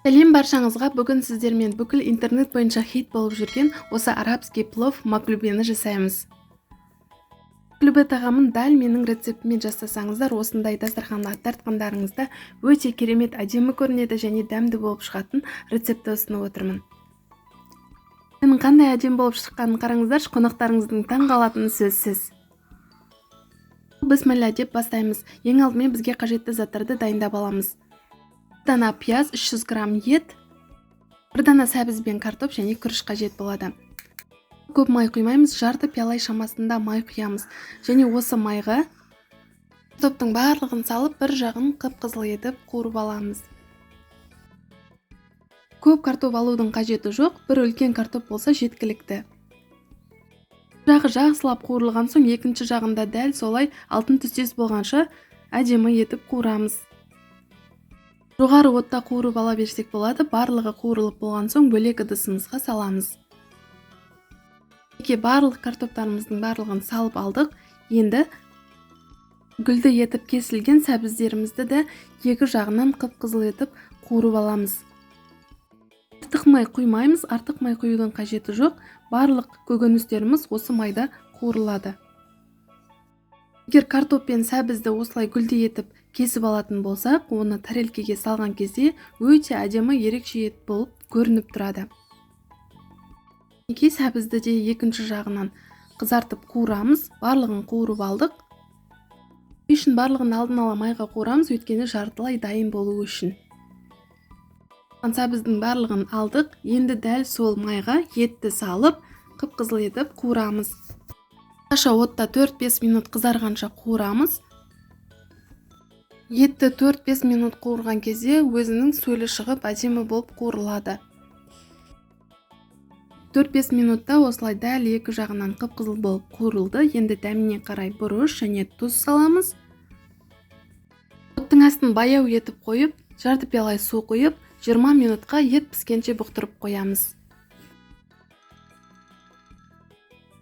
Сәлем баршаңызға! Бүгін сіздермен бүкіл интернет бойынша хит болып жүрген осы арабский плов маклюбені жасаймыз. Маклюбе тағамын дәл менің рецептіммен жасасаңыздар, осындай дастарханға тартқандарыңызда өте керемет, әдемі көрінеді және дәмді болып шығатын рецептті ұсынып отырмын. Менің қандай әдемі болып шыққанын қараңыздаршы, қонақтарыңыздың таң қалатыны сөзсіз. Бісміллә деп бастаймыз. Ең алдымен бізге қажетті заттарды дайындап аламыз. Дана пияз, 300 грамм ет, бір дана сәбіз бен картоп және күріш қажет болады. Көп май құймаймыз, жарты пиала шамасында май құямыз. Және осы майға картоптың барлығын салып, бір жағын қып-қызыл етіп қуырып аламыз. Көп картоп алудың қажеті жоқ, бір үлкен картоп болса жеткілікті. Жағы жақсылап қуырылған соң, екінші жағында дәл солай алтын түстес болғанша әдемі етіп қуырамыз. Жоғары отта қуырып ала берсек болады. Барлығы қуырылып болған соң, бөлек ыдысымызға саламыз. Барлық картоптарымыздың барлығын салып алдық. Енді гүлді етіп кесілген сәбіздерімізді де екі жағынан қып-қызыл етіп қуырып аламыз. Артық май құймаймыз, артық май құюдың қажеті жоқ. Барлық көкөністеріміз осы майда қуырылады. Егер картоп пен сәбізді осылай гүлді етіп кесіп алатын болсақ, оны тарелкеге салған кезде өте әдемі, ерекше болып көрініп тұрады. Мінекей, сәбізді де екінші жағынан қызартып қуырамыз. Барлығын қуырып алдық. Не үшін барлығын алдын ала майға қуырамыз? Өйткені жартылай дайын болу үшін. Сәбіздің барлығын алдық. Енді дәл сол майға етті салып, қып-қызыл етіп қуырамыз. Орташа отта 4-5 минут қызарғанша қуырамыз. Етті 4-5 минут қуырған кезде өзінің сөлі шығып, әдемі болып қуырылады. 4-5 минутта осылай дәл екі жағынан қып-қызыл болып қуырылды. Енді дәміне қарай бұрыш және тұз саламыз. Оттың астын баяу етіп қойып, жарты пиала су құйып, 20 минутқа ет піскенше бұқтырып қоямыз.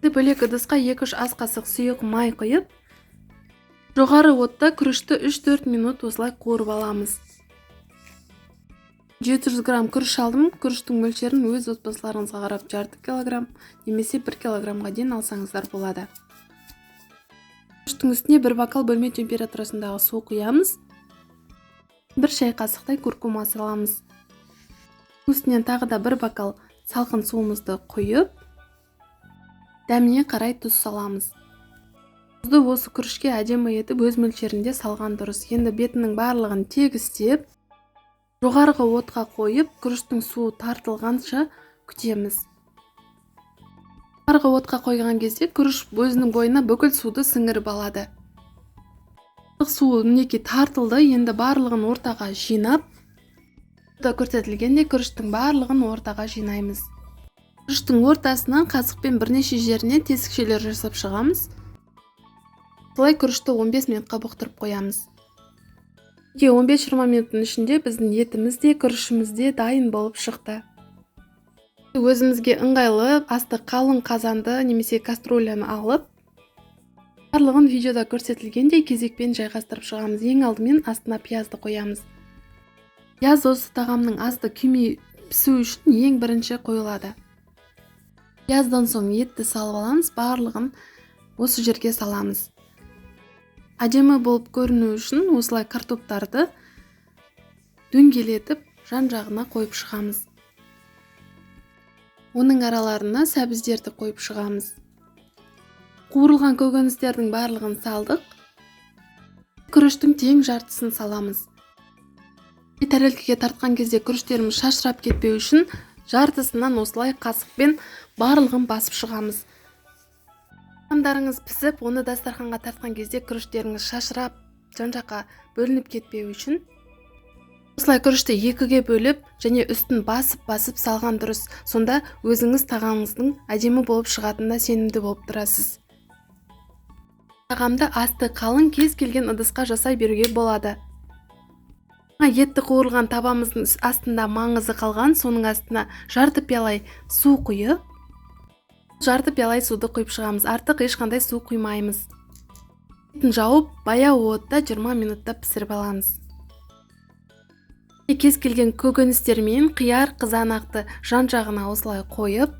Бөлек ыдысқа 2-3 ас қасық сұйық май құйып, жоғары отта күрішті 3-4 минут осылай қуырып аламыз. 700 грамм күріш алдым. Күріштің мөлшерін өз отбасыларыңызға қарап жарты килограмм немесе 1 килограммға дейін алсаңыздар болады. Күріштің үстіне бір бокал бөлме температурасындағы су құямыз. 1 шай қасықтай куркума саламыз. Үстінен тағы да бір бокал салқын суымызды құйып, дәміне қарай тұз саламыз. Тұзды осы күрішке әдемі етіп өз мөлшерінде салған дұрыс. Енді бетінің барлығын тегістеп, жоғарғы отқа қойып, күріштің суы тартылғанша күтеміз. Жоғарғы отқа қойған кезде күріш өзінің бойына бүкіл суды сіңіріп алады. Суы мінекей тартылды. Енді барлығын ортаға жинап, көрсетілгендей күріштің барлығын ортаға жинаймыз. Күріштің ортасынан қасықпен бірнеше жеріне тесікшелер жасап шығамыз. Солай күрішті 15 минутқа бұқтырып қоямыз. 15-20 минуттың ішінде біздің етіміз де, күрішіміз де дайын болып шықты. Өзімізге ыңғайлы асты қалың қазанды немесе кастрюляны алып, барлығын видеода көрсетілгендей кезекпен жайғастырып шығамыз. Ең алдымен астына пиязды қоямыз. Пияз осы тағамның асты күймей пісу үшін ең бірінші қойылады. Пияздан соң етті салып аламыз, барлығын осы жерге саламыз. Әдемі болып көріну үшін осылай картоптарды дөңгелетіп жан-жағына қойып шығамыз. Оның араларына сәбіздерді қойып шығамыз. Қуырылған көкөністердің барлығын салдық. Күріштің тең жартысын саламыз. Тарелкеге тартқан кезде күріштеріміз шашырап кетпеу үшін жартысынан осылай қасықпен барлығын басып шығамыз. Тағамдарыңыз пісіп, оны дастарханға тартқан кезде күріштеріңіз шашырап, жан-жаққа бөлініп кетпеу үшін осылай күрішті екіге бөліп және үстін басып-басып салған дұрыс. Сонда өзіңіз тағамыңыздың әдемі болып шығатынына сенімді болып тұрасыз. Тағамды асты қалың кез келген ыдысқа жасай беруге болады. Етті қуырылған табамыздың астында маңызы қалған, соның астына жарты пиала су құйып, жарты пиала суды құйып шығамыз. Артық ешқандай су құймаймыз. Етін жауып, баяу отта 20 минутта пісіріп аламыз. Кез келген көкөністер мен қияр, қызанақты жан-жағына осылай қойып,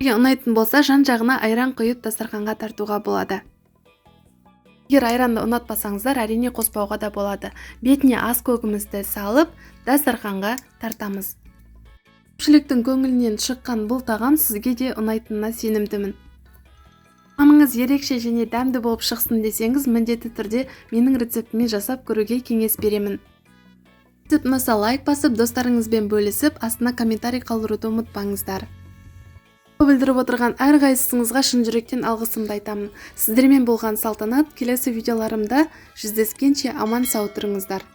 ұнайтын болса, жан-жағына айран құйып, дастарханға тартуға болады. Егер айранды ұнатпасаңыздар, әрине, қоспауға да болады. Бетіне ас көкөністі салып, дастарханға тартамыз. Көпшіліктің көңілінен шыққан бұл тағам сізге де ұнайтынына сенімдімін. Тағамыңыз ерекше және дәмді болып шықсын десеңіз, міндетті түрде менің рецептіме жасап көруге кеңес беремін. Рецепт ұнаса, лайк басып, достарыңызбен бөлісіп, астына комментарий қалдыруды ұмытпаңыздар. Білдіріп отырған әрқайсыңызға шын жүректен алғысымды айтамын. Сіздермен болған Салтанат. Келесі видеоларымда жүздескенше аман сау тұрыңыздар.